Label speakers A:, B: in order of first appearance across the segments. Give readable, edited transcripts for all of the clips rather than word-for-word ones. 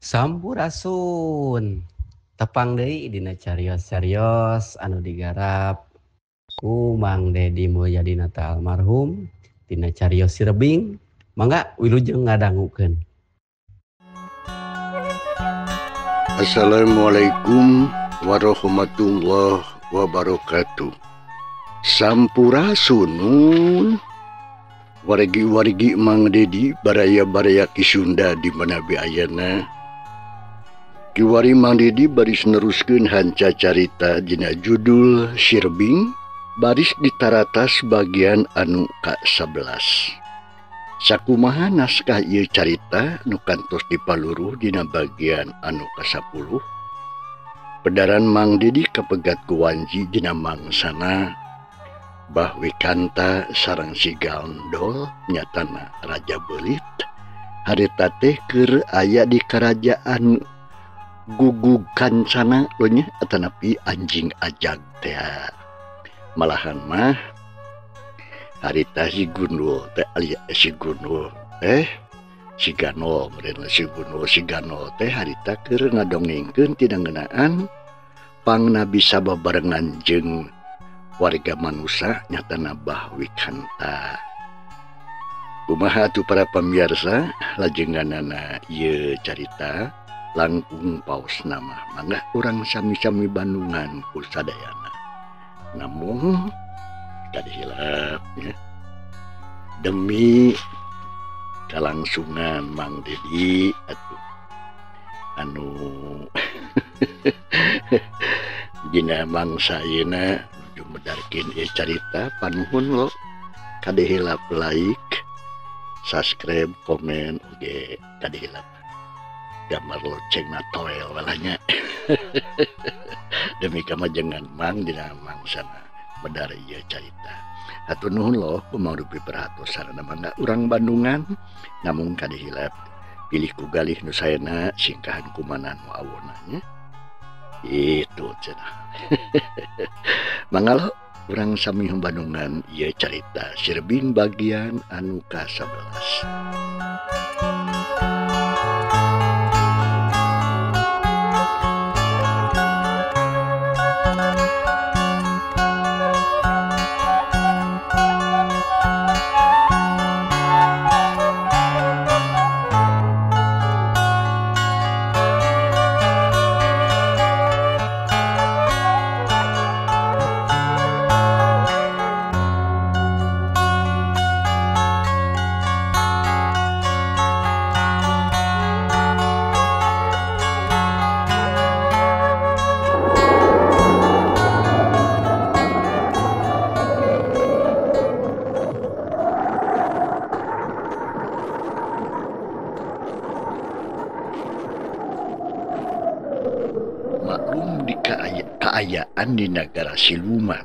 A: Sampurasun. Tepang deui dina carios-carios anu digarap ku Mang Dedi Mulyadi Nata almarhum dina carios Sirebing. Mangga wilujeng ngadangukeun.
B: Assalamualaikum warahmatullahi wabarakatuh. Sampurasun wargi-wargi Mang Dedi baraya-baraya Ki Sunda di mana be ayana. Kiwari Mang Dedi baris neruskeun hanca carita dina judul Sirebing baris ditaratas bagian anu ka-11. Sakumaha naskah ieu carita nu kantos dipaluruh dina bagian anu ka-10. Pedaran Mang Dedi kapegat ku wanci dina mangsana Bah Wikanta sareng si Gandol nyatana Raja Belit harita teh keur aya di karajaan Gugug Kancana nya atanapi anjing ajag teh. Malahan mah harita si Gundul teh alias si Gundul teh si Ganol meureun si Gundul si Ganol teh harita keur ngadongengkeun tina ngeunaan pangna bisa babarengan jeung warga manusa nyatana Bah Wikanta. Kumaha atuh para pamirsa lajenganana ieu carita langkung paos nama mangga urang sami-sami Bandungan ku sadayana. Namun kade hilap ya. Demi kalangsungan Mang Dedi atuh anu dina mangsa ayeuna nuju medarkeun ieu carita panuhun lo kade hilap like, subscribe, komen oge kade hilap gambar loceng na toel walanya. Demi kamajengan Mang dina mangsana medar ieu carita. Hatur nuhun loh kumarupi perhatos sarana mangga urang Bandungan namung kade hilap pilih ku galih nu saena singkahan kumana nu awona nya. Itu cenah. Mangga lo urang sami Bandungan ieu carita Sirebing bagian anu ka-11. Maklum di kaayaan di negara siluman,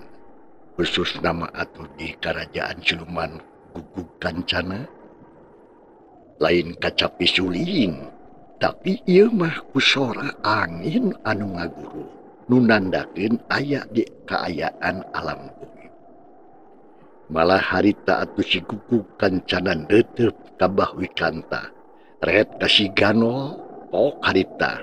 B: khusus nama atau di kerajaan siluman Gugug Kancana, lain kacapi suling, tapi ieu mah kusora angin anu ngaguru, nu nandakeun aya di kaayaan alam bumi. Malah harita atuh si Gugug Kancana neuteup ka Bah Wikanta, ret ka si Ganol, pok harita.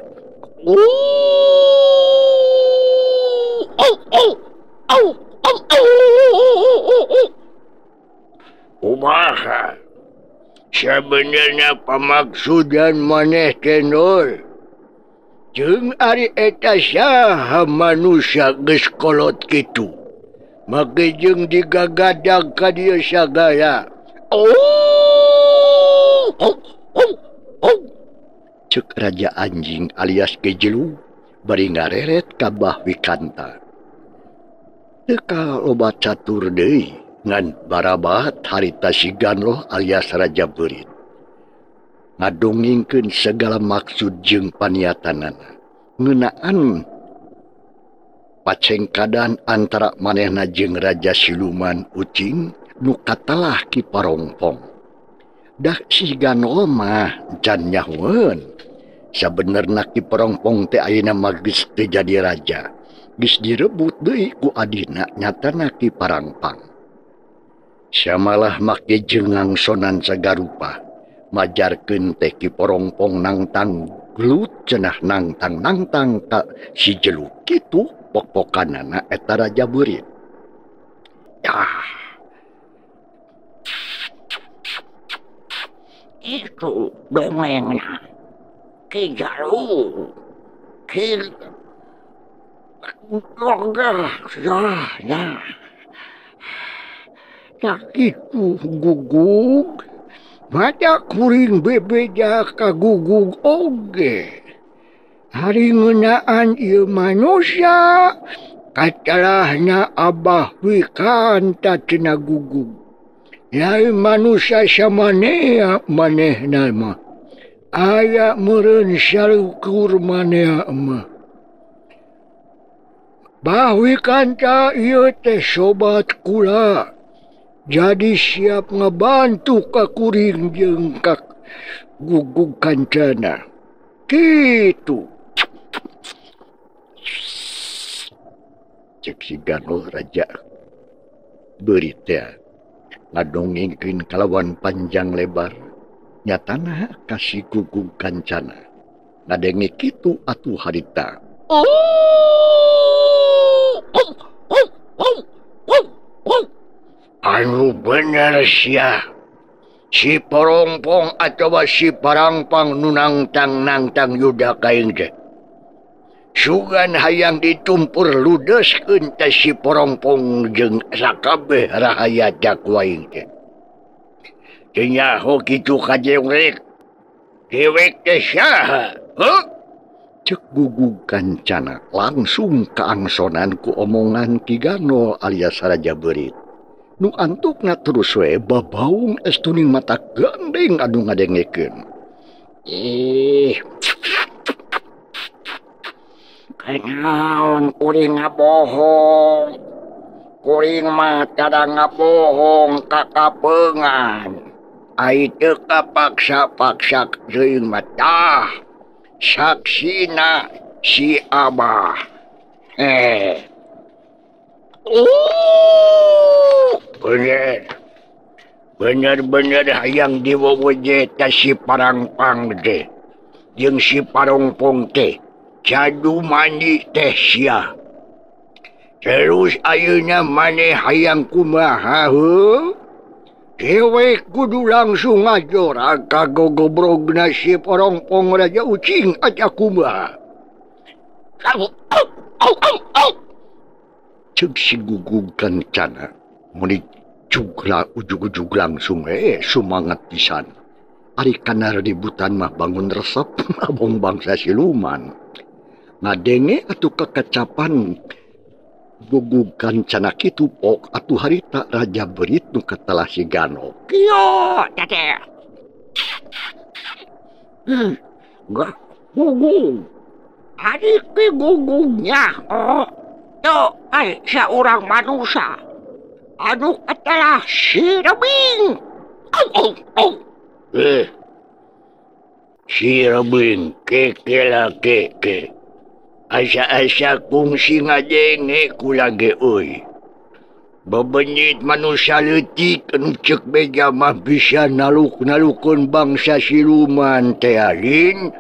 B: Kumaha sebenarnya pamaksudan maneh teh Nur? Jeung ari eta saha manusia geus kolot kitu make jeung digagadag ka dieu sagala. Cek Raja Anjing alias Kejelu bari ngareret ka Bah Wikanta. Teu loba catur deui ngan barabat harita si Ganloh alias Raja Berit ngadongengkeun segala maksud jeung paniatanana ngeunaan pacengkadan antara manehna jeung Raja Siluman Ucing nu katalah Ki Parongpong. Dah si Ganol mah can nyahoeun sabenerna Ki Parongpong teh ayeuna mah geus teu jadi raja, geus direbut deui ku adina nyatana Ki Parangpang. Samalah make jeung ngangsonan sagarupa majarkeun teh Ki Parongpong nangtang Gelut cenah nangtang-nangtang ka si jelu kitu pok-pokanana eta Raja Beurit. Yah.
C: Itu dongengna Ki Jalu Ki ya.
B: Tak itu gugug mata kuring bebeja ka gugug oge. Hari ngeunaan ieu manusia katalahna Abah Wikanta cenah gugug. Lain manusia samanea manehna mah. Aya meureun salukur manehna mah. Bah Wikanta ieu teh sobat kula. Jadi siap ngebantu ka kuring jeung ka gugug kancana. Kitu. Cek si Ganol Raja Beurit teh ngadongengkeun kalawan panjang lebar. Nyatana ka si gugug kancana. Ngadenge kitu atuh harita. Anu bener sia. Si porongpong atawa si parangpang nu nangtang-nangtang yuda kaing teh. Sugan hayang ditumpur ludeskeun teh si porongpong jeung sakabeh rahayat ku aing teh. Teu nyaho kitu ka dewek. Dewek teh saha? Heuh? Cek gugug kancana langsung kaangsonan ku omongan Ki Ganol alias Raja Beurit. Nu antukna terus we babaung estuning mata gandeng anu ngadengekeun.
C: Ih. Kenaon kuring ngabohong. Kuring mah tada ngabohong ka kapeungan.
B: Ai teu kapaksa-paksa teuing mah tah. Saksina si Abah. Bener. Bener-bener hayang diweweje teh si parangpang teh. Jeung si parongpong teh. Cadu mandi teh sia. Terus ayeuna maneh hayang kumaha heuh? Dewek kudu langsung ngajora ka gogobrogna si parongpong Raja Ucing aja kumaha. Cek si gugug kancana meni jugla ujug-ujug langsung sumangat pisan. Ari kana ributan mah bangun resep abong bangsa siluman. Ngadenge atuh kekacapan gugug kancana kitu pok atuh harita Raja Beurit nu katelah si Gano.
C: Kieu teteh. Gugug. Ari ki gugugnya. Oh. Tuh, ai saurang manusia anu katelah si Rebing. Au au au.
B: Si Rebing kekela keke. Asa-asa kungsi ngadenge kula ge euy. Bebenyit manusia leutik anu ceuk beja mah bisa naluk-nalukeun bangsa siluman teh lain.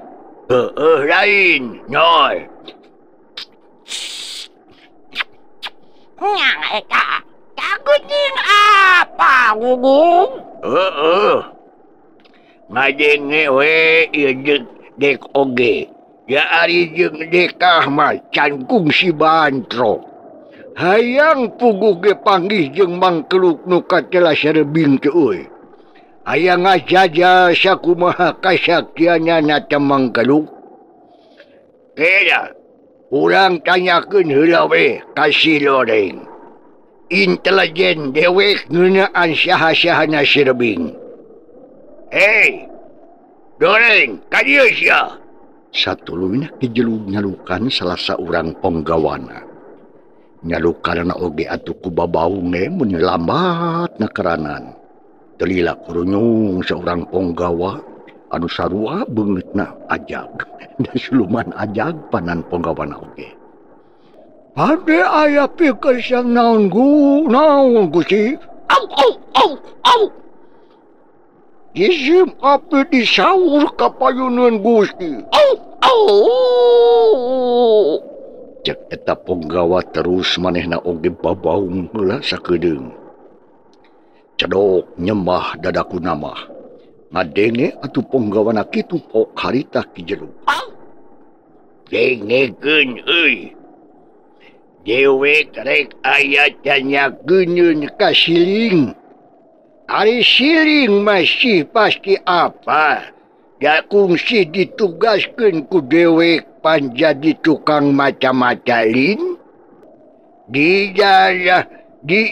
B: Heueuh lain, nyoy.
C: Nyang eta, tageuning apa gugung?
B: Heeh. Ngadenge we ieu jeung dek oge. Ya ari jeung dekah mah can kungsi bantrok. Hayang puguh ge panggih jeung mangkeluk nu katelah sarebing teh euy. Hayang ngajaja sakumaha kasaktianana teh mangkeluk. Kela urang tanyakeun heula we ka si Loreng. Intelijen dewek ngeunaan saha-sahana si Rebing. Hei, Doreng, ka dieu sia. Satuluyna kijelug nyalukan salah saurang ponggawana. Nyalukanana oge atuh ku babaung ge mun lambat nakeranan. Telila kurunyung saurang ponggawa anu sarua beungeutna ajag. Da siluman ajag panan ponggawana oge. Ade aya pikeun naon gu naon Gusti.
C: Au au au au.
B: Isim api disaur ka payuneun Gusti.
C: Au. Oh.
B: Cek eta ponggawa terus manehna oge babaung heula sakedeung. Cedok nyembah dadaku namah. Ngadenge atuh ponggawana kitu pok harita Ki Jedug. Dengekeun euy. Dewek rek aya tanyakeun ka siling. Ari siling masih pasti apa? Da kungsi ditugaskeun ku dewek panjadi tukang maca-macalin. Di di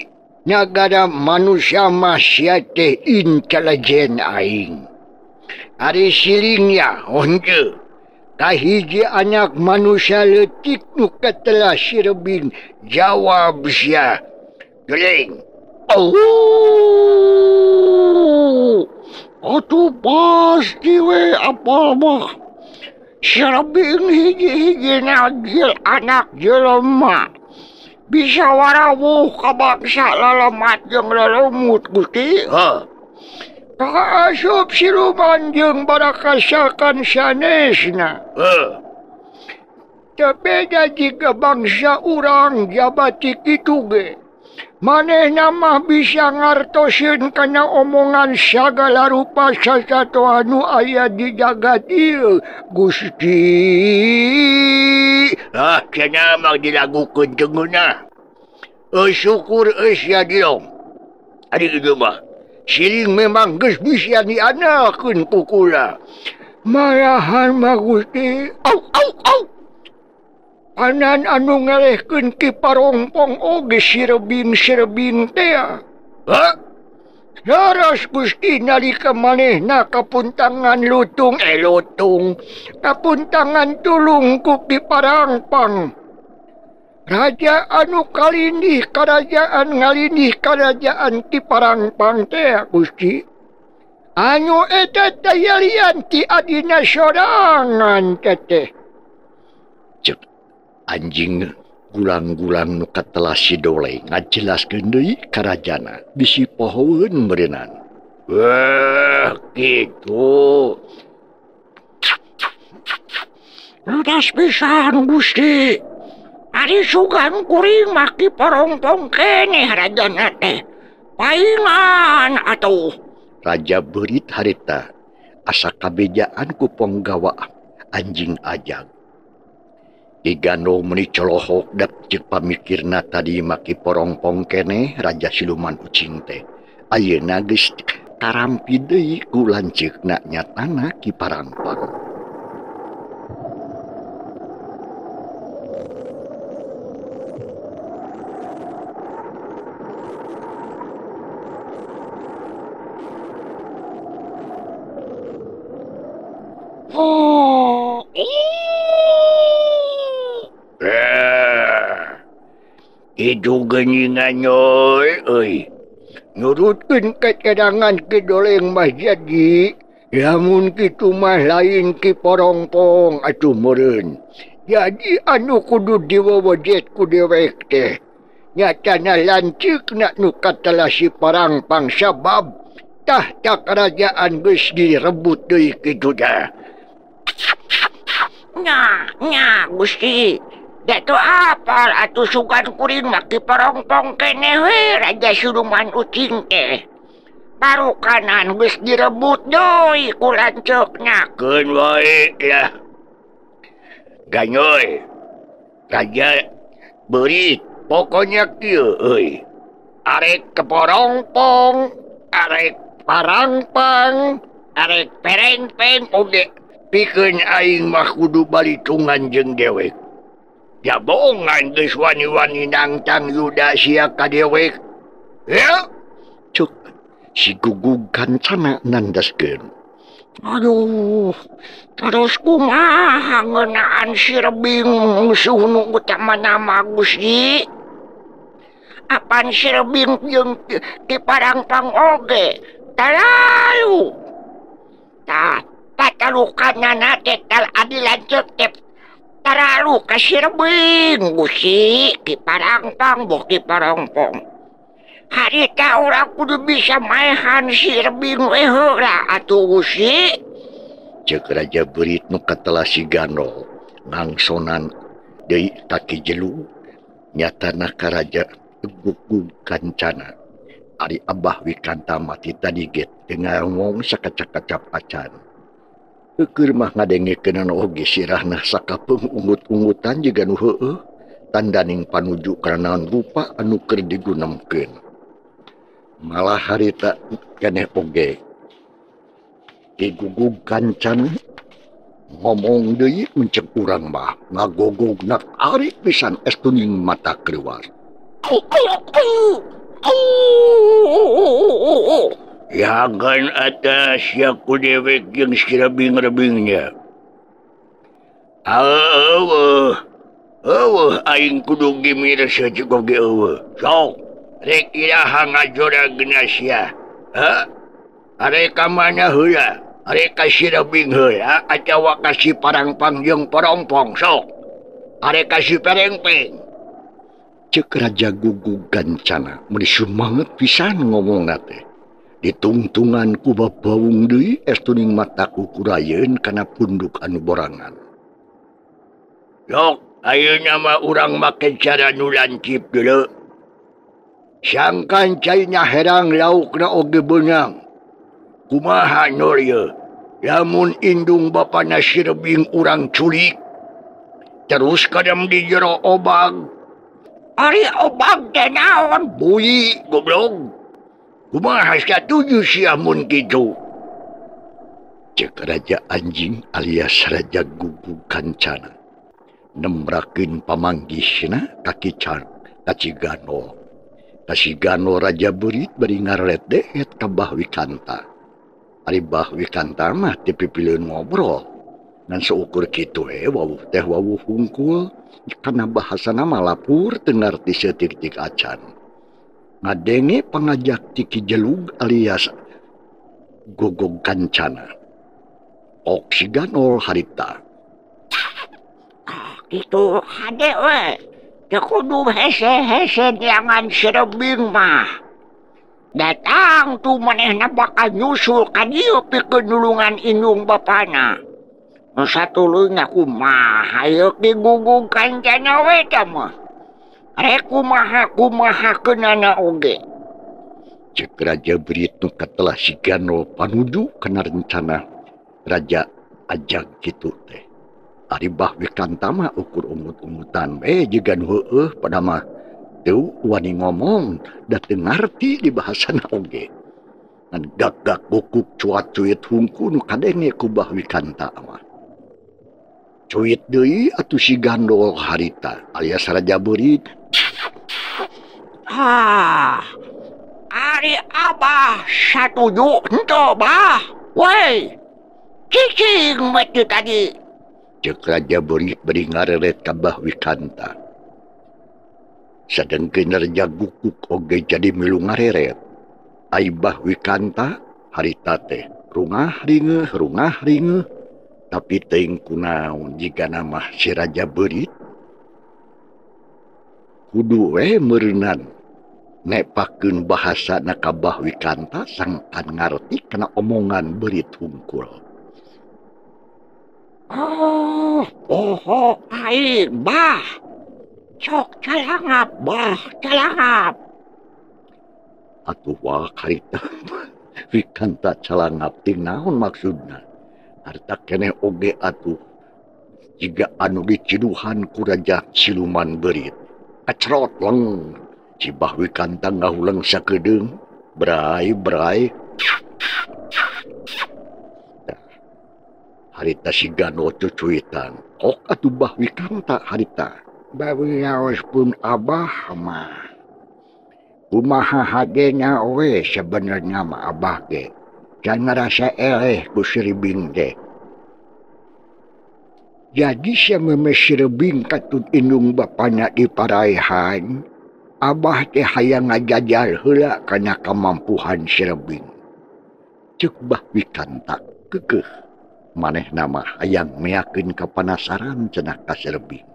B: nagara manusia masih teh intelijen aing. Ari silingnya henteu. Kahiji anak manusia leutik nu katelah sirebing jawab sia. Geleng.
C: Oh. Atuh pasti we apal mah. Sirebing hiji-hiji najil anak jelema. Bisa warawuh ka bangsa lelemat jeung lelemut Gusti.
B: Heh.
C: Kaasup siluman jeung barakasakan sanesna.
B: Heh.
C: Teu beda jiga bangsa urang jabati kitu ge. Manehna mah bisa ngartoseun kana omongan sagala rupa sasatoan nu aya di jagat ieu Gusti.
B: Ah, cenah mah dilagukeun teu ngeunah. Syukur euy sia dilong. Ari kitu mah.
C: Siling memang geus bisa dianakeun ku kula. Malahan mah Gusti. Au au au. Anan anu ngelehkeun Ki Parongpong oge sirebing-sirebing teh.
B: Hah?
C: Laras Gusti nalika manehna kapuntangan lutung lutung. Kapuntangan tulung ku Ki Parangpang. Raja anu kalindih karajaan ngalindih karajaan Ki Parangpang teh Gusti. Anu eta tayalian ti adina sorangan teh.
B: Cek anjing gulang-gulang nu katelah si Dole ngajelaskeun deui karajana bisi pohoeun meureunnan. Wah, kitu.
C: Ludas pisan Gusti. Ari sugan kuring mah Ki Parongpong keneh rajana teh. Paingan atuh.
B: Raja beurit harita asa kabejaan ku ponggawa anjing ajag. Igano meni colohok dap ceuk pamikirna tadi mah Ki Parongpong keneh raja siluman ucing teh. Ayeuna geus karampi deui ku lanceukna nyatana Ki Parangpang.
C: Oh.
B: Itu geuningan nyoy euy.
C: Nurutkeun kacadangan Ki Doleng mah jadi lamun kitu mah lain Ki Parongpong atuh meureun. Jadi anu kudu diwewejet ku dewek teh. Nyatana lanceukna nu katelah si Parangpang sabab tahta kerajaan geus direbut deui kitu dah. Nya, nya Gusti. Datu apal atuh sugan kuring mah Ki Parongpong keneh we raja siluman ucing teh. Parukanan geus direbut deui ku lanceukna.
B: Keun wae lah. Ganyoy. Raja beurit pokoknya kieu euy. Arek ke Parongpong, arek Parangpang, arek perengpeng oge pikeun aing mah kudu balitungan jeung dewek. Jabongan geus wani-wani nangtang yuda sia ka dewek. Ya, cuk si gugug kancana nandaskeun.
C: Aduh, terus kumaha ngeunaan si Rebing musuh nu utamana mah Gusti? Apan si Rebing jeung Ki Parangpang oge talalu. Tah, patalukanana teh tal adi lanceuk teh taralu ka si Rebing Gusti Ki Parangpang boh Ki Parongpong. Harita urang kudu bisa maehan si Rebing we heula atuh Gusti.
B: Cek Raja Beurit nu katelah si Gandol ngangsonan deui ka Ki Jelug nyatana ka Raja Gugug Kancana. Ari Abah Wikanta mah ti tadi ge teu ngomong sakacap-kacap acan. Keur mah ngadengekeunana oge sirahna sakapeung ungut-ungutan jiga nu heueuh tandaning panuju kana naon rupa anu keur digunemkeun. Malah harita keneh oge Ki Gugug Kancana ngomong deui mencek urang mah ngagogogna ari pisan estuning mata keluar. Yagan atas ya ku dewek jeung si rebing-rebingnya. Eueuh, eueuh aing kudu gimir saeutik oge eueuh. Sok, rek iraha ngajoragna sia. Hah? Arek ka mana heula? Arek ka si rebing heula atawa ka si parangpang jeung porongpong sok. Arek ka si perengpeng. Cek Raja Gugug Kancana meuni sumanget pisan ngomongna teh. Ditungtungan ku babawung deui estuning mata kukurayeun kana punduk anu borangan. Sok, ayeuna mah urang make cara nu lancip deuleu. Sangkan caina herang laukna oge beunang. Kumaha nol ieu? Lamun indung bapana si rebing urang culik terus kadam di jero obag. Ari obag teh naon? Bui goblok. Kumaha satuju sia mun kitu? Cek Raja Anjing alias Raja Gugug Kancana nembrakeun pamanggisna ka Ki Kacigano. Kacigano Raja Beurit bari ngarelet-dehet ka Bah Wikanta. Ari Bah Wikanta mah teu pipileun ngobrol. Ngan seukur kitu we wawuh teh wawuh hungkul kana bahasana mah lapur teu ngarti saeutik-tik acan. Ngadenge pangajak ti Ki Jelug alias Gugug Kancana. Ok si Ganol harita.
C: Kitu hade we. Teu kudu hese-hese neangan si rebing mah. Datang tu manehna bakal nyusul ka dieu pikeun nulungan indung bapana. Nu satuluyna kumaha ieu Ki Gugug Kancana we tah mah. Rek kumaha kumaha keunana oge.
B: Cek Raja Beurit nu katelah si Gandol panuju kana rencana Raja Ajag kitu teh. Ari Bah Wikanta mah ukur ungut-ungutan we jiga nu heueuh pada mah teu wani ngomong da teu ngarti di bahasana oge. Ngan gak-gak gukuk cuat-cuit hungku nu kadenge ku Bah Wikanta mah. Cuit deui atuh si Gandol harita alias Raja Beurit.
C: Ah, ari Abah satuju henteu Bah. Woi, cicing we teu tadi.
B: Cek Raja Beurit bari ngareret ka Bah Wikanta. Sadengkeun Raja Gugug oge jadi milu ngareret. Ai Bah Wikanta harita teh rungah ringeuh tapi teuing kunaon jigana mah si Raja Beurit kudu we meureunnan nepakeun bahasana ka Bah Wikanta sangkan ngarti kana omongan Beurit hungkul.
C: Oh, poho aing Bah. Sok calangap Bah, calangap.
B: Atuh wah harita Wikanta calangap ting naon maksudna? Harta keneh oge atuh jiga anu diciduhan ku Raja Siluman Beurit. Kacrot leng si Bah Wikanta ngahuleng sakedeung brai-brai. Harita si Gano cucuitan. Ok atuh Bah Wikanta harita.
C: Bawiaos pun Abah mah. Kumaha hadena we sebenarnya mah Abah ge. Can ngarasa eleh ku si Rebing teh.
B: Jadi samemeh si Rebing katut indung bapana di paraihan, Abah teh hayang ngajajal heula kana kamampuhan si Rebing. Ceuk Bah Wikanta keukeuh. Manehna mah hayang meakeun kapanasaran cenah ka si Rebing.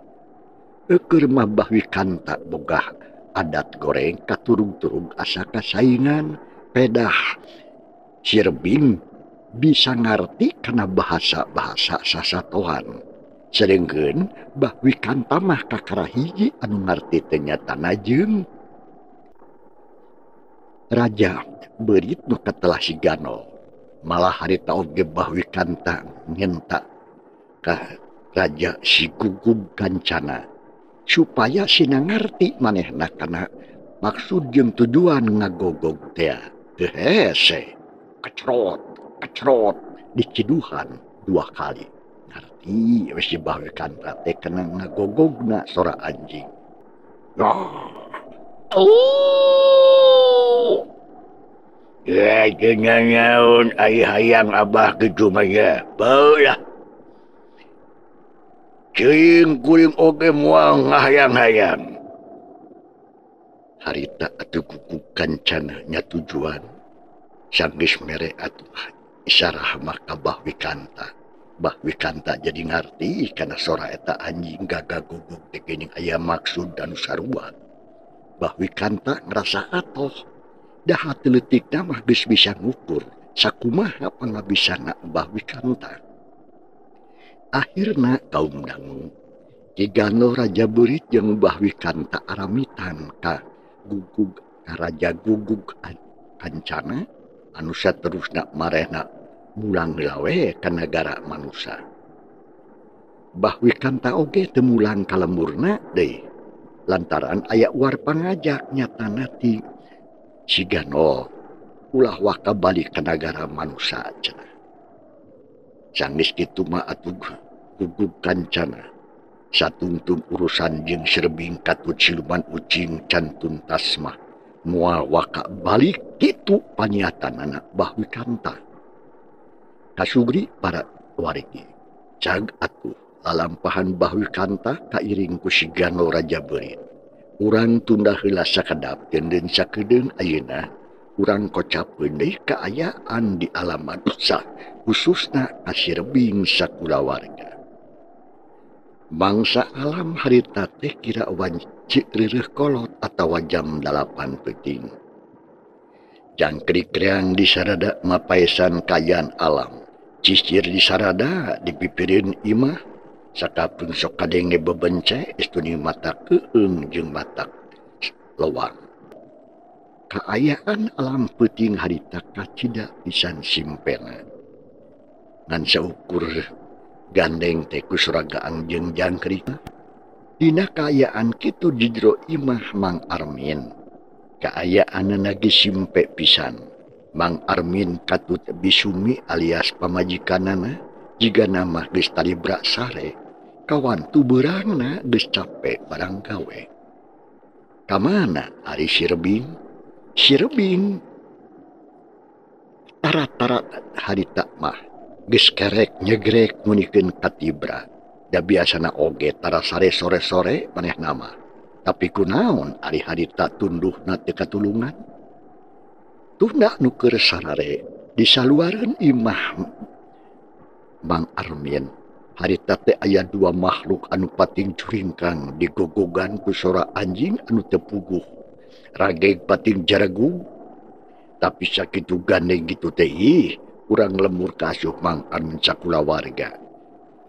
B: Eukeun mah Bah Wikanta boga adat goreng katurug-turug asa kasaingan pedah si Rebing Bisa ngarti kana bahasa-bahasa sasatohan. Sedengkeun Bah Wikanta mah kakara hiji anu ngarti teh nyatana jeung Raja Beurit nu katelah si Ganol. Malah harita oge Bah Wikanta ngenta ka Raja si Gugug Kancana supaya sina ngarti manehna kana maksud jeung tujuan ngagogog tea. Teu hese kecrot kecrot diciduhan dua kali. Ngarti we si Bah Wikanta teh kana ngagogogna sora anjing.
C: Oh. Ya nyaun ai hayang abah kitu mah ya. Beulah. Ceuing kuring oge moal ngahayang-hayang.
B: Harita atuh Gugug Kancana nya tujuan. Sanggeus mere atuh isarah mah ka Bah Wikanta. Bah Wikanta jadi ngarti kana sora eta anjing gagagogog teh geuning aya maksud anu sarua. Bah Wikanta ngrasa atoh. Dah hati leutikna mah geus bisa ngukur sakumaha pangabisana Bah Wikanta. Akhirna kaum dangu Ki Gano Raja Beurit jeung Bah Wikanta aramitan ka Gugug ka Raja Gugug Kancana anu saterusna marehna mulang heula we ka nagara manusa. Bah Wikanta oge teu mulang ka lemburna deui lantaran aya uar pangajak nyatana ti si Gano ulah waka balik ka nagara manusa cenah. Sanggeus kitu mah atuh Gugug Kancana satungtung urusan jeung Sirebing katut siluman ucing can tuntas mah moal waka balik kitu paniatanana Bah Wikanta. Kasugri para wargi cag atuh lalampahan Bah Wikanta kairing ku si Gano Raja Beurit. Urang tunda heula sakedap deudeun sakedeung ayeuna urang kocapeun deui kaayaan di alam manusa khususna ka Sirebing sakulawarga. Mangsa alam harita teh kira wanci reureuh kolot atawa jam 8 peuting. Jangkrik reang di sarada mapaesan kaayaan alam. Cicir di sarada dipipireun imah sakapeung sok kadenge bebence estuni mata keung jeung mata lowang. Kaayaan alam peuting harita kacida pisan simpena. Ngan saukur gandeng teh ku suragaang jeung jangkrik. Dina kaayaan kitu di jero imah Mang Armin. Kaayaanna ge simpe pisan. Mang Armin katut bisumi alias pamajikanana jigana mah geus talibra sare. Kawantu beurangna geus cape barang gawe. Kamana ari Sirebing? Sirebing tara-tara harita mah geus kerek nyegrek munikeun katibra. Da biasana oge tara sare sore-sore manehna mah. Tapi kunaon ari harita tunduhna teu katulungan? Tunda nu keur sarare disaluareun imah Mang Armin. Harita teh aya dua makhluk anu pating curingkang digogogan ku sora anjing anu teu puguh. Rageg pating jaragu. Tapi sakitu gandeng gitu teh ih urang lemur ka asup Mang Armin sakulawarga.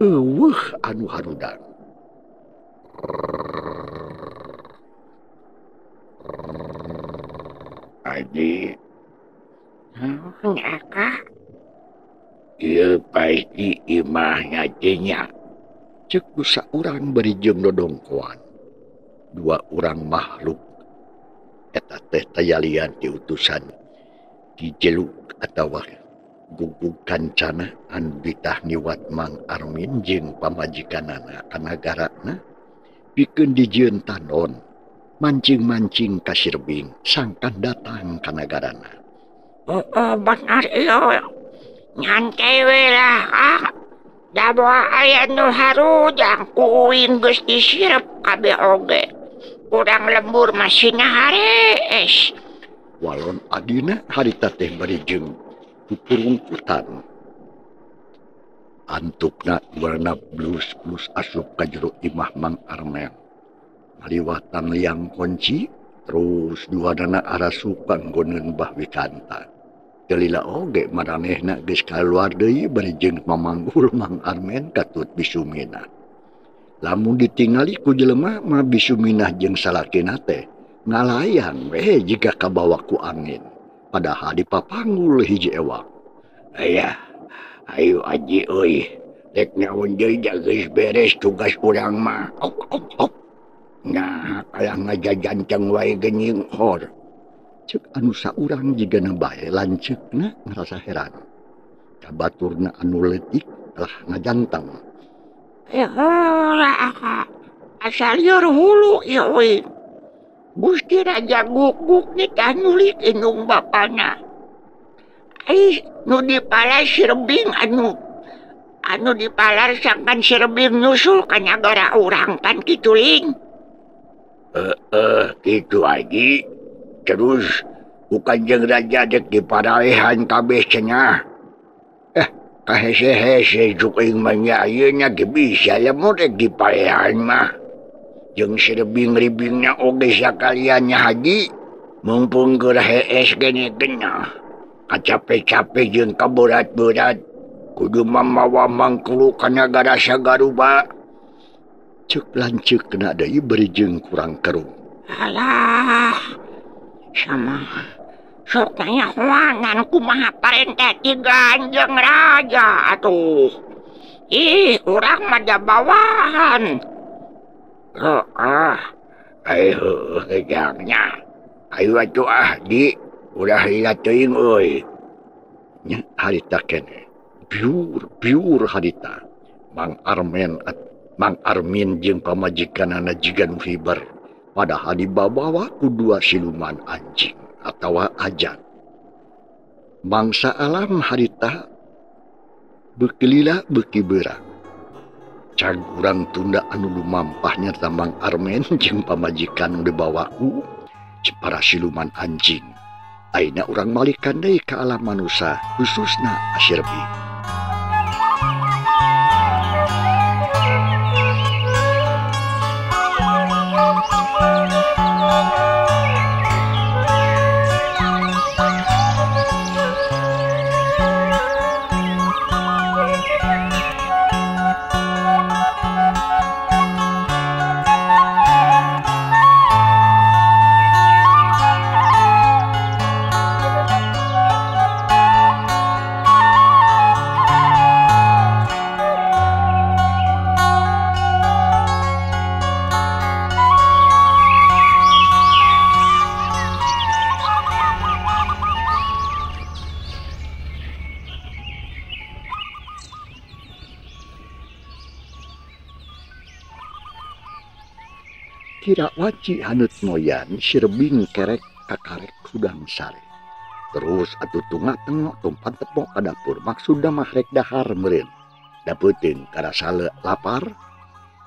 B: Eueuh anu harudang.
C: Adi. Naon akak? Ieu pasti imahna teh nya.
B: Ceuk ku saurang bari jeung dodongkoan. Dua urang makhluk eta teh tayalian ti utusan Ki Jeluk atawa Gugug Kancana anu ditah ngiwat Mang Armin jeung pamajikanana ka nagarana pikeun dijieun tanon mancing-mancing ka Sirebing sangkan datang ka nagarana.
C: Oh, benar ieu. Nyantai we lah, ah. Da moal aya nu harujang ku uing geus disirep kabeh oge. Urang lembur masina harees.
B: Walon adina harita teh bari jeung pupurungkutan. Antukna warna blus-blus asup ka jero imah Mang Armen. Ngaliwatan liang kunci terus duanana arasup kanggoneun Bah Wikanta. Teu lila oge maranehna geus kaluar deui bari jeung mamanggul Mang Armen katut Bisuminah. Lamun ditingali ku jelema mah Bisuminah jeung salakina teh ngalayang we jiga kabawa ku angin. Padahal dipapanggul hiji ewak. Ayah, ayo aji euy. Rek naon deui geus beres tugas urang mah. Ok ok ok. Nah, kalah ngajajanteng wae geuning hor. Ceuk anu saurang jigana bae lanceukna ngarasa heran. Kabaturna anu leutik kalah ngajanteng.
C: Asal lieur hulu ieu euy. Gusti Raja guguk nitah nyulik indung bapana. Ai nu dipalar Sirebing anu dipalar sangkan Sirebing nyusul ka nagara urang pan kitu ling.
B: Kitu aji. Terus ku Kanjeng Raja dek diparaehan kabeh cenah. Kahese-hese juk aing mah nya ayeuna ge bisa lamun rek diparehan mah. Jeung sirebing-ribingna oge sakalian nya haji mumpung keur hees gene genah. Kacape-cape jeung kaberat-berat kudu mamawa mangkulu ka nagara Sagaruba. Ceuk lanceukna deui bari jeung kurang kerung.
C: Alah, sama sok nyahoanan kumaha parentah ti Kanjeng Raja atuh. Ih, urang mah bawahan.
B: Heeh, ayo kejangnya. Ayo atuh ah di ulah lila teuing euy. Nya harita keneh. Biur harita. Mang Armin jeung pamajikanana jiga nu hiber. Padahal dibawa ku dua siluman anjing atawa ajan. Mangsa alam harita beuki lila beuki beurang. Cag urang tunda anu lumampah nyarta Mang Armen jeung pamajikan nu dibawa ku para siluman anjing. Ayeuna urang malikan deui ka alam manusa khususna Sirebing. Kira waci haneut moyan Sirebing kerek kakarek hudang sare. Terus atuh tunga tengok tumpan tepok ka dapur maksudna mah rek dahar meureun. Da peuting karasa lapar.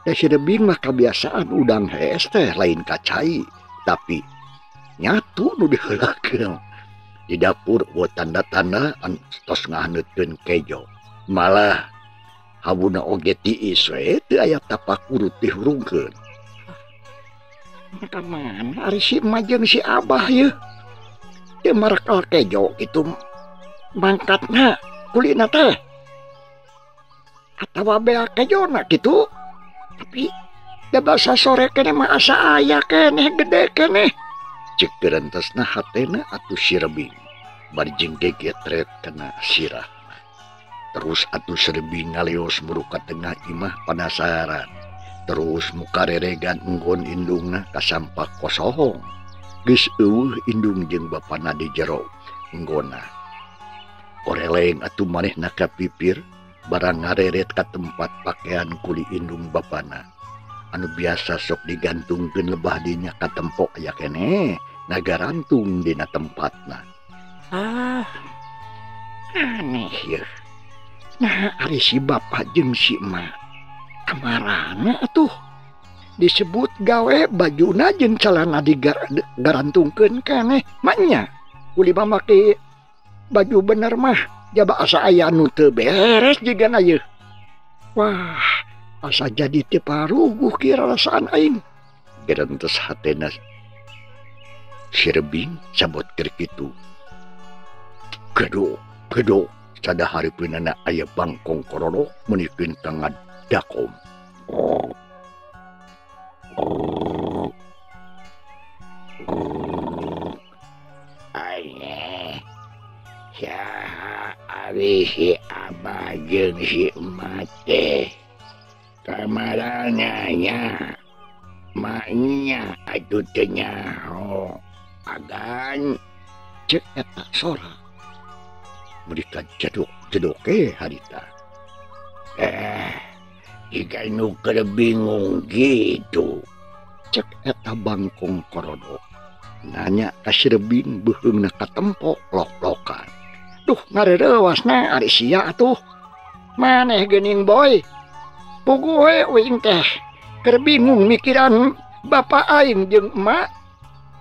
B: Da Sirebing mah kabiasaan udang hees teh lain ka cai, tapi nyatu nu diheulakeun. Di dapur eueuh tanda-tanda anu tos ngahaneutkeun kejo. Malah hawuna oge tiis we teu aya tapak urut dihurungkeun.
C: Kamana ari si emak jeung si abah yeuh? Teu marekal kejo kitu mangkatna kulina teh. Atawa beak kejona kitu. Tapi da basa sore keneh mah asa aya keneh gede keneh.
B: Ceuk gerentesna hatena atuh Sirebing bari jeung gegetret kana sirahna. Terus atuh Sirebing ngaleos muru ka tengah imah panasaran. Terus muka reregan enggon indungna kasampak kosohong. Geus eueuh indung jeung bapana di jero enggonna. Koreleng atuh manehna ka pipir barang ngareret ka tempat pakaian kuli indung bapana. Anu biasa sok digantungkeun lebah dinya ka tempok aya keneh nagarantung dina tempatna.
C: Ah, aneh yeuh. Nah, ari si bapak jeung si emak kamarana atuh disebut gawe bajuna jeung celana digarantungkeun keneh maknya kuli make baju bener mah jaba asa aya nu teu beres jigana yeuh. Wah, asa jadi teu paruguh kieu rarasaan aing.
B: Gerentes hatena Sirebing sabot keur kitu. Gedok gedok sada hareupeunana aya bangkong korodok meunikeun ka ngadakom.
C: Aneh saha ari si Abah jeung si Emak teh kamarana nya maknya atuh teu nyaho agan
B: cek eta sora mereka jedok-jedok ke harita.
C: Jika nu keur bingung gitu
B: cek eta bangkong korodok nanya ka si Rebing beuheungna katempo lok-lokan.
C: Duh ngareureuwasna ari sia atuh maneh geuning boy puguh we uing teh keur bingung mikiran bapa aing jeung emak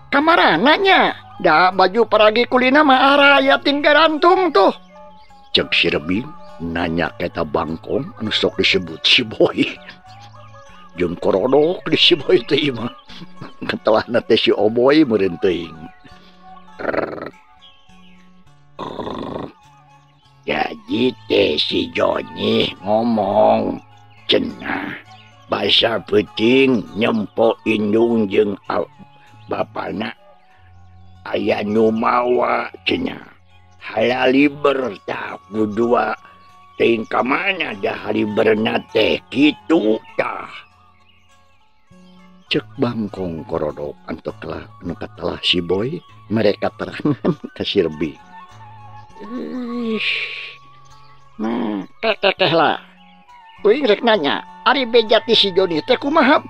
C: kamarana nya da baju paragi kulina mah araya tinggal rantung tuh
B: cek si Rebing nanya ka bangkong anu sok disebut si Boy jeung korodok di si Boy teh mah katelahna teh si Oboy meureun teuing.
C: Jadi teh si Joni ngomong cenah basa peuting nyempo indung jeung bapana aya nu mawa cenah halaliber tah kudua teuing ka mana da haliberna teh kitu tah
B: cek bangkong korodok antoklah anu katelah si Boy mereka terangan ka si Rebing.
C: Nah, teh lah. Uing rek nanya, ari beja ti si Joni teh kumaha?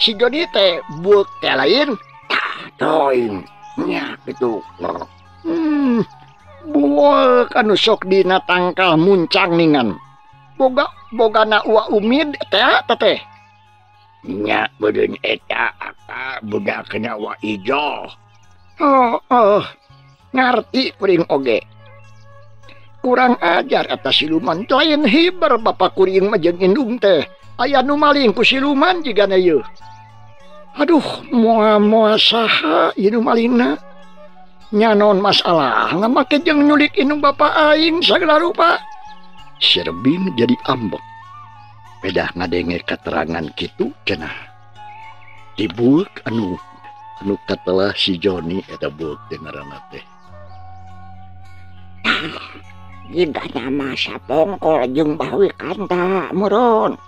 C: Si Joni teh bueuk teh lain? Tah, toing. Nya kitu.
B: Bueuk anu sok dina tangkal muncang ningan. Boga bogana ua umid teh teh.
C: Nya beureun eta aka budak kena wa ijo.
B: Oh, ngarti kuring oge. Kurang ajar atas siluman lain hiber bapak kuring mah jeung indung teh. Aya nu maling ku siluman jigana ieu. Aduh, moal-moal saha ieu nu malingna. Nya naon masalah ngamake jeung nyulik indung bapak aing sagala rupa. Si Rebing jadi ambek. Pedah ngadenge keterangan kitu cenah. Dibueuk anu katelah si Joni eta bueuk teh ngaranna teh.
C: Jika nama sapongkol jeung Bawi Kanta meureun.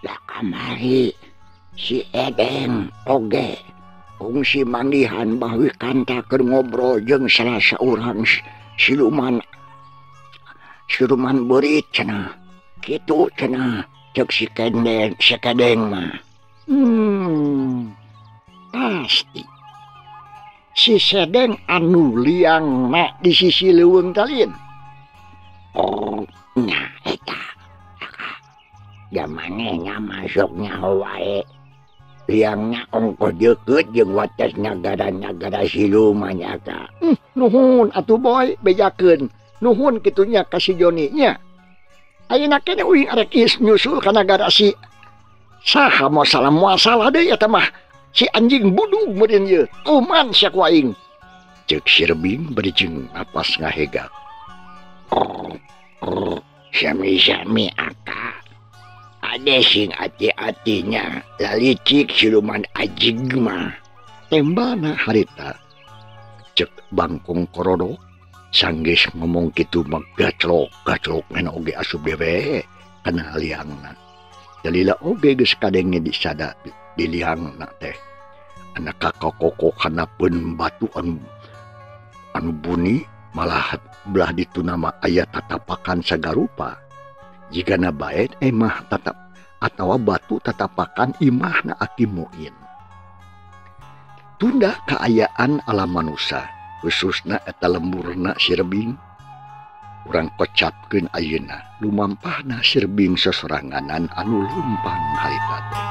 C: Lah kamari si Edeng oge kungsi manggihan Bawi Kanta keur ngobrol jeung salah saurang siluman beurit cenah. Kitu cenah ceuk si Kendeng si Kedeng mah.
B: Pasti si Sedeng anu liang na di sisi leuweung talin.
C: Oh, nya eta. Jamane nya masuk nyaho wae. Liangna ongkoh deukeut jeung wates nagara-nagara siluman nya ka.
B: Nuhun atuh boy bejakeun. Nuhun kitu nya ka si Joni nya. Ayeuna keneh uing arek nyusul ka nagara si saha moal salah deui eta mah. Si anjing budug meureun ieu, kuman sia ku aing. Ceuk si Rebing bari jeung napas ngahegak.
C: Sami-sami aka. Ade sing ati-atinya lalicik siluman ajig mah.
B: Tembana harita. Ceuk bangkong korodok sanggeus ngomong kitu mah gaclok-gaclok mena oge asup dewe kana liangna. Dalila oge geus kadenge disada di liangna teh. Anak kakak koko kanapeun batu anu buni malah belah ditu nama aya tatapakan sagarupa. Jigana bae emah tatap atawa batu tatapakan imahna Aki Muin. Tunda kaayaan alam manusa khususna eta lemburna si Rebing. Urang kocapkeun ayeuna lumampahna si Rebing sosoranganan anu lumpang harita teh.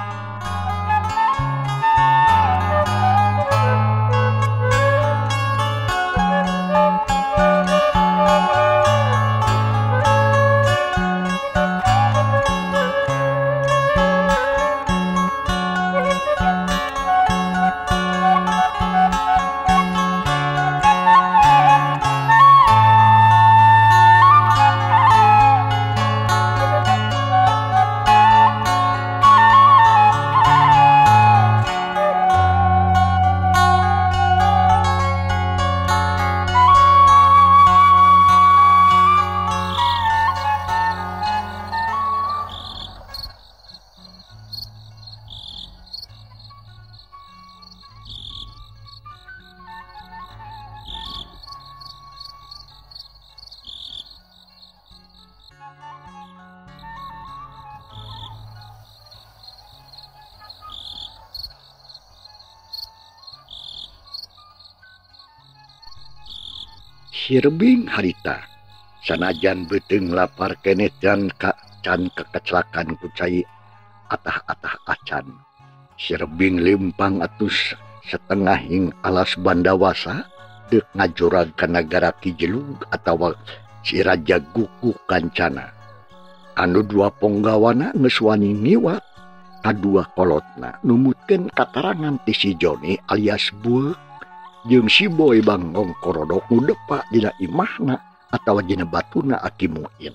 B: Sirebing harita sanajan beuteung lapar keneh dan can kekecelakaan ku cai atah-atah acan. Sirebing lempang atus setengah hing alas Bandawasa deuk ngajurag ka nagara Ki Jelug atawa si Raja Guguk Kancana. Anu dua ponggawana geus wani ngiwat kadua kolotna numutkeun katarangan ti si Joni alias Bueuk jeung si Boy Banggong Korodok nu depa dina imahna atawa dina batuna Aki Muin.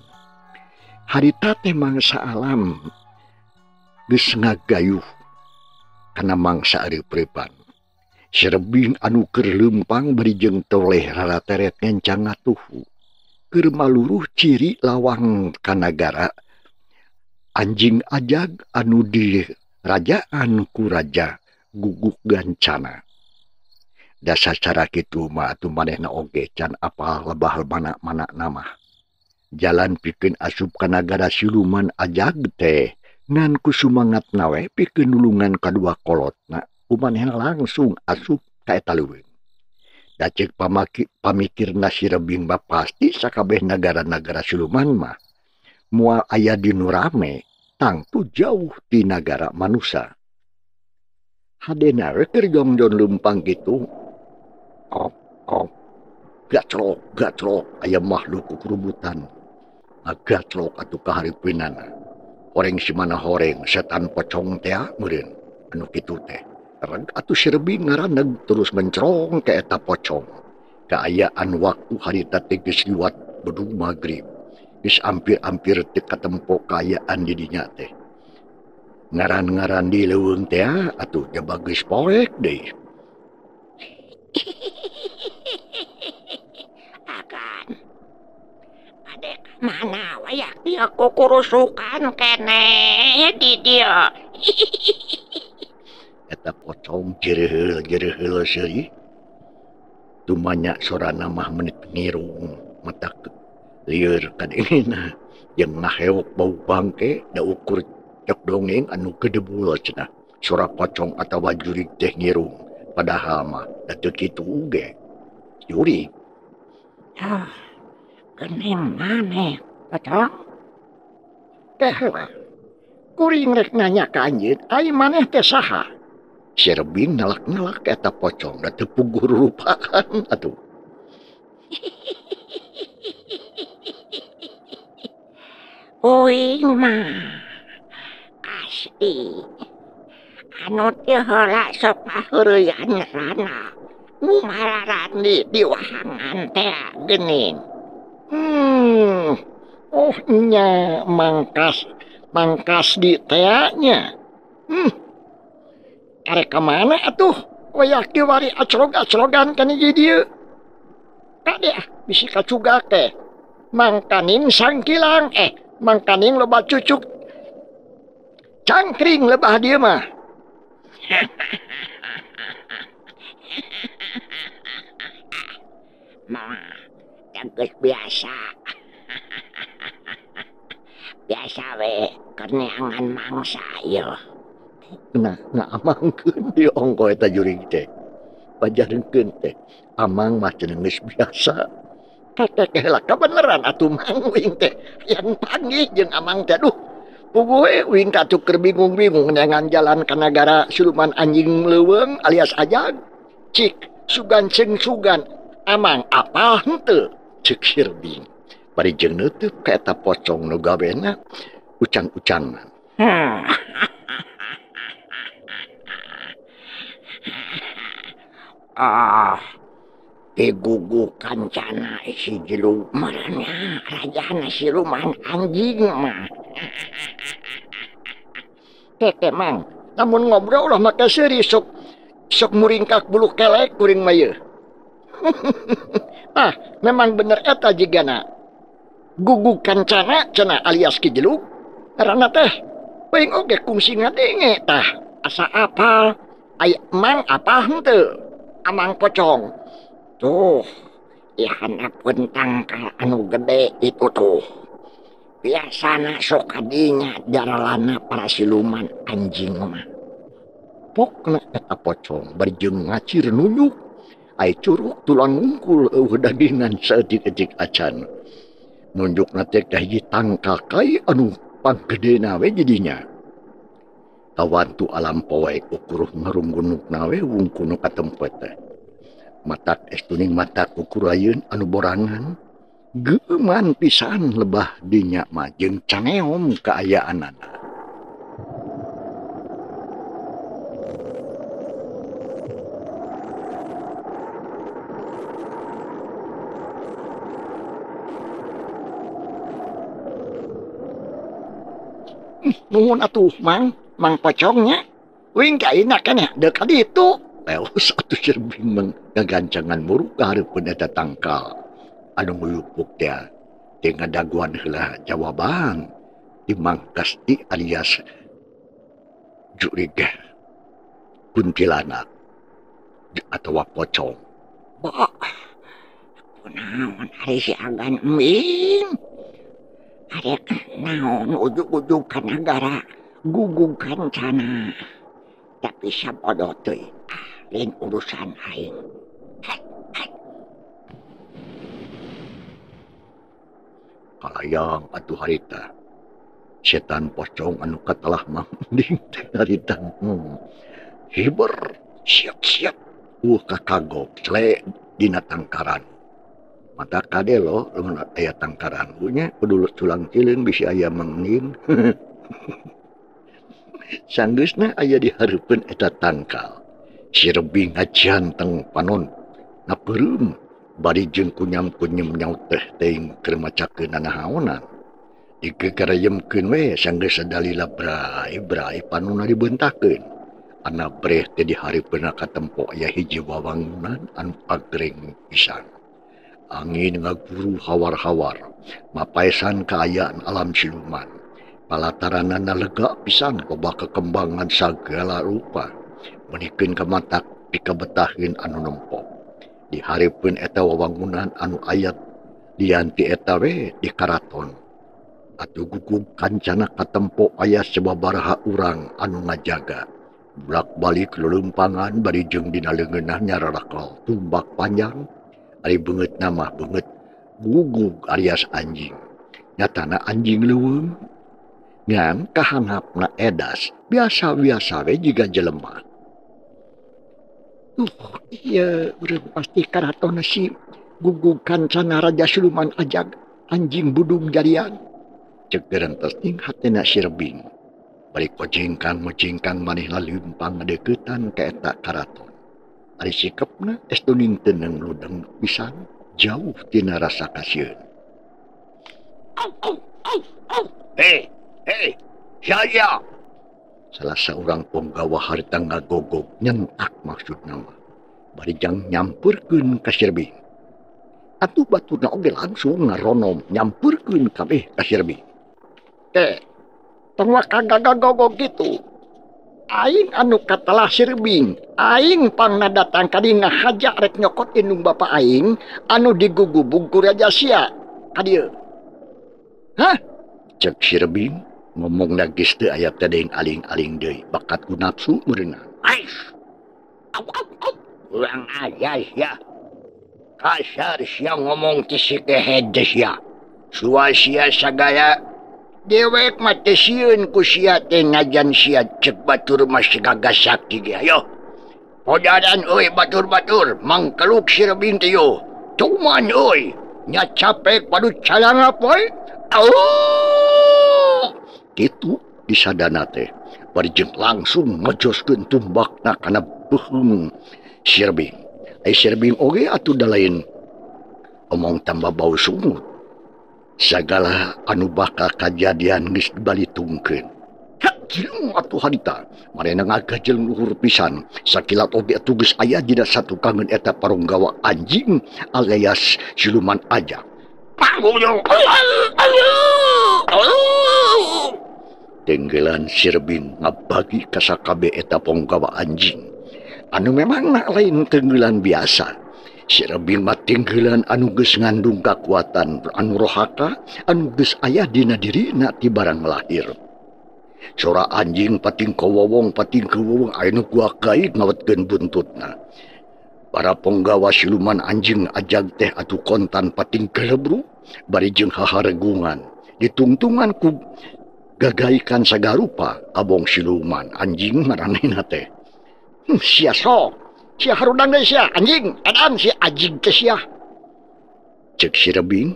B: Harita teh mangsa alam geus ngagayuh kana mangsa areup-reupan. Sirebing anu keur leumpang bari jeung toleh rarateret ngencang ngatuhu. Keur maluruh ciri lawang ka nagara anjing ajag anu di rajaan ku Raja Guguk Gancana. Dasar cara kitu mah atuh manehna oge can apal lebah mana-mana nama. Jalan pikeun asup ka nagara siluman ajag teh ngan ku sumangat nawe pikeun nulungan kadua kolotna ku manehna langsung asup ka eta leuweung. Da ceuk pamikirna Sirebing mah pasti sakabeh nagara-nagara siluman mah moal aya di nu rame tangtu jauh ti nagara manusa. Hadena we keur jongjon leumpang kitu kok kok gacrok gacrok aya makhluk kukurubutan. Gacrok atuh kahareupeunana. Horeng si mana horeng setan pocong tea meureun anu kitu teh. Reg atuh Sirebing ngaraneg terus mencerong ka eta pocong. Kaayaan waktu harita teh geus liwat bedug magrib. Geus ampir-ampir teu katempo kaayaan di dinya teh. Ngaran-ngaran di leuweung teh atuh jaba geus poek deui.
D: Akan adek mana wayak dia kukurusukan keneh di dia.
B: Eta pocong jereheul-jereheul seuri. Tumanya sorana mah menit ngirung mata lieur kadengena jeung ngahewok bau bangke da ukur cek dongeng anu gedebul cenah. Sora pocong atawa jurig teh ngirung padahal mah da teu kitu oge. Jurig.
D: Ah, gening maneh pocong?
C: Teh heula. Kuring rek nanya ka anjeun, ai maneh teh saha?
B: Sirebing nalak-nalak eta pocong da teu puguh rupaan atuh.
D: Uing mah pasti anu teu heula sok paheureuyan rana nu mararandi di wahangan teh geuning.
C: Oh nya mangkas di teh nya. Arek ka mana atuh? Wayak diwari acrog-acrogan kan hiji dieu. Kade ah bisi kacugak teh. Mangkaning sangkilang mangkaning loba cucuk. Cangkring lebah dieu mah.
D: Mah, geus biasa. Biasa we keur neangan mangsa ieu.
B: Nah, ngamangkeun di ongko eta jurig teh. Pajarengkeun teh. Amang mah cenah geus biasa.
C: Kekeh lah kabeneran atuh mang uing teh. Yang panggih jeung amang teh aduh. Puguh we uing teh atuh keur bingung-bingung neangan jalan ka nagara siluman anjing leuweung alias ajag. Cik sugan ceung sugan amang apal henteu
B: ceuk Sirebing. Bari jeung neuteuk ka eta pocong nu gawena ucang-ucangan.
D: Ah, Guguk Kancana si jelug marana rajana siluman anjing mah.
C: Tete mang, namun ngobrol lah maka seuri sok sok muringkak bulu kelek kuring mah yeuh. Ah, memang bener eta jigana. Guguk Kancana cenah alias Ki Jelug. Rana teh paing oge kungsi ngadenge tah asa apal. Ai mang apa henteu? Amang pocong.
D: Tuh, ihanapun tangkal anu gede itu tuh. Biasana sok kadinya jaralana para siluman anjing mah.
B: Pokna eta pocong bari jeung ngacir nunjuk. Ai curug tulang ngungkul eueuh dagingan saeutik-eutik acan. Nunjukna teh ka hiji tangkal kai anu panggedena we jadinya. Kawantu alam poek ukuruh ngarunggunukna we wungkul nu katempo teh. Matak estuning mata kukurayeun anu borangan geuman pisan lebah dinya mah jeung cangeom kaayaanana.
D: Nuhun atuh Mang, Mang pocongnya. Wing ka ayeuna keneh deuk ka ditu.
B: Leos atuh Sirbing mah gagancangan muruk ka hareupeun eta tangkal anu nguyupuk teh teu ngadaguan heula jawaban di Mang Kasti alias Jurig kuntilanak atawa pocong.
D: Bah, kunaon ari si Agan embing? Arek naon ujug-ujug ka nagara gugug kancana. Tapi sabodo teuing, lain urusan aing.
B: Kalayang atuh harita. Setan pocong anu katelah mangding teh harita. Hiber siap-siap kakagok sle dina tangkaran. Mata kade lo lamun aya tangkaran nya kudu tulang cileung bisi aya mangding. Sanggeusna aya di hareupeun eta tangkal. Sirbing ngajanteng panon napeureum bari jeung kunyam-kunyum nyaut teh teuing keur macakeun nanahaonan. Digegerayemkeun we sanggeus sadalila brai-brai panonna dibeuntakeun. Ana breh teh di hareupeunna katempo aya hiji wawangunan anu agreng pisan. Angin ngaguru hawar-hawar mapaesan kaayaan alam siluman. Palataranana lega pisan loba kekembangan sagala rupa. Menikeun ka matak pikabetaheun anu nempok. Di hareupeun eta wawangunan anu ayat dianti eta we di karaton. Atuh gugug kancana katempo aya sababaraha urang anu ngajaga. Bolak-balik leuleumpangan bari jeung dina leungeunna nyararakal tumbak panjang. Ari beungeutna mah beungeut gugug alias anjing. Nyatana anjing leuweung. Ngan kahanapna edas biasa-biasa we jiga jelema.
D: Iya urang pasti karaton si gugug kancana raja siluman ajag anjing budung jarian.
B: Cek gerentas ning hatena Sirbing. Bari kojengkang-mojengkang manehna leumpang ngadeuketan ka eta karaton. Ari sikepna estuning teneng ludeng pisan jauh tina rasa kasieun.
C: Au au au au. Hei, hei, saya.
B: Salah seorang penggawa harita ngagogog nyentak maksudna mah. Bari jang nyampurkeun ka Sirbing. Atuh baturna oge langsung ngaronom nyampurkeun kabeh ka Sirbing.
D: Teh, tong kagagogog gitu. Aing anu katelah Sirbing, aing pangna datang ka dieu ngahaja rek nyokot indung bapa aing anu digugubug ku Raja Sia. Ka dieu. Hah?
B: Cek Sirbing ngomong geus teu aya teh deung aling-aling deui bakat ku nafsu meureunna.
C: Ais. Au au au. Urang aja sia. Kasar sia ngomong ti si kehed sia. Sua sia sagala dewek mah teu sieun ku sia teh ngajan sia cek batur mah sigaga sakti ge. Ayo. Podaran euy batur-batur mangkeluk Sirbing teh yo. Cuman euy nya capek padu calanga poe. Au.
B: Kitu disadana teh bari jeung langsung ngejoskeun tumbakna kana beuheung Sirbing. Ai Sirbing oge atuh da lain omong tambah bau sungut. Sagala anu bakal kajadian geus dibalitungkeun. Hak atuh harita manehna ngagajeleng luhur pisan. Sakilat oge atuh geus aya dina satukangeun eta parunggawa anjing alias siluman aja. Tenggelan Sirbing ngabagi ka sakabe eta ponggawa anjing. Anu memang nak lain tenggelan biasa. Sirbing mah tenggelan anu geus ngandung kakuatan anu rohaka anu geus aya dina dirina ti barang lahir. Sora anjing pating kawowong pating kawowong aya nu kuak gaib ngawetkeun buntutna. Para penggawa siluman anjing ajag teh atuh kontan pating kelebru bari jeung haharegungan ditungtungan ku gagaikan sagarupa abong siluman anjing maranehna teh. Sia sok, sia harudang deui sia anjing, edan sia anjing teh sia. Cek si Rebing,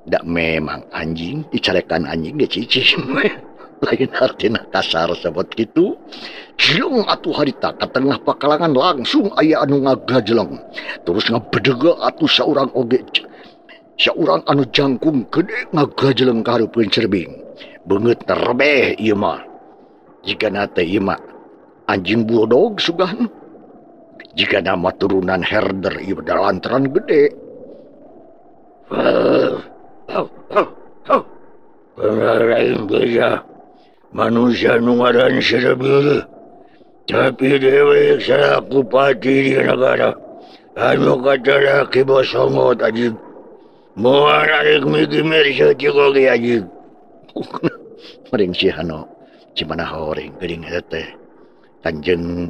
B: dak memang anjing dicarekan anjing ge cicing. Lain artina kasar sebut kitu. Jeleng atuh harita ka tengah pakalangan langsung aya anu ngagajeleng. Terus ngabedega atuh saurang oge. Saurang anu jangkung gede ngagajeleng ka hareupeun si Rebing. Beungeut rebeh ieu mah. Jigana teh ieu mah anjing bulldog sugan. Jika nama turunan herder ieu lantaran gede.
C: Manusia nu ngaran si Rebing, tapi dewek selaku pati di negara anu katala Ki Bosongot anjing. Moal arek migimir saeutik oge anjing.
B: Mering si Hano cimana horeng geuning eta teh. Kanjeng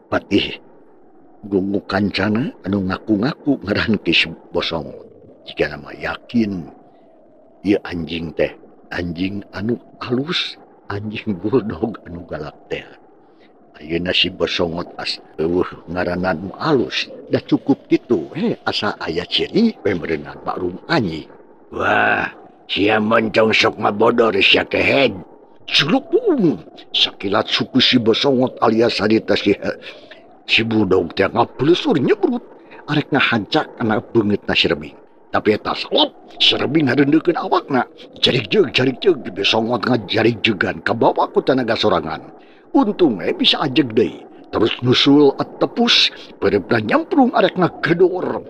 B: Patih Gungu Kancana anu ngaku-ngaku ngaran Ki Bosongot. Jika nama yakin ieu anjing teh anjing anu alus, anjing bulldog anu galak teh. Ayeuna si Bosongot as eueuh ngaranna nu alus, da cukup kitu asa aya ciri we meureunna maklum anjing.
C: Wah, sia moncong sok ngabodor sia kehed.
B: Sulupung sakilat suku si Bosongot alias harita si bulldog teh ngaplesur nyebrut arek ngahancak kana beungeutna si Rebing. Tapi eta salop, si Rebing ngareundeukeun awakna. Jarik jeug Bosongot ngajarik-jegan kabawa ku tanaga sorangan. Untung bisa ajeg deui. Terus nusul atepus, pereupna nyamprung arek ngagedor.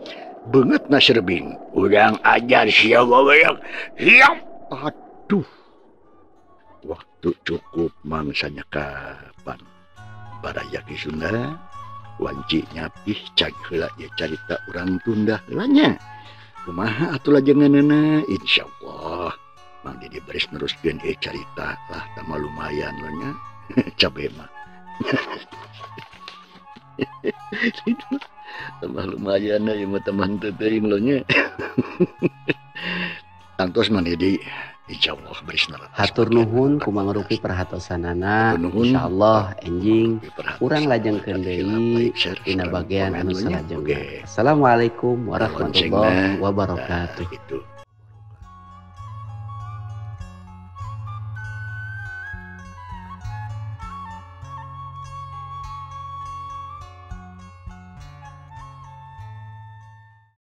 B: Beungeutna si Rebing.
C: Urang ajar sia baweak. Hiap.
B: Aduh. Waktu cukup mangsanya kapan. Baraya Ki Sunda wanci nyapih cag heula ieu carita urang tunda heula nya. Kumaha atuh lajengeunana insyaallah Mang Didi baris neruskeun ieu carita lah tambah lumayan lah nya. Cabe mah. Tambah lumayan ieu mah teman teu teuing lo nya. Tangtos Mang Didi insyaallah baris nerus.
A: Hatur nuhun ku Mang Rupi perhatosanana. Insyaallah enjing urang lajengkeun deui dina bagian anu salajengna. Assalamualaikum warahmatullahi wabarakatuh.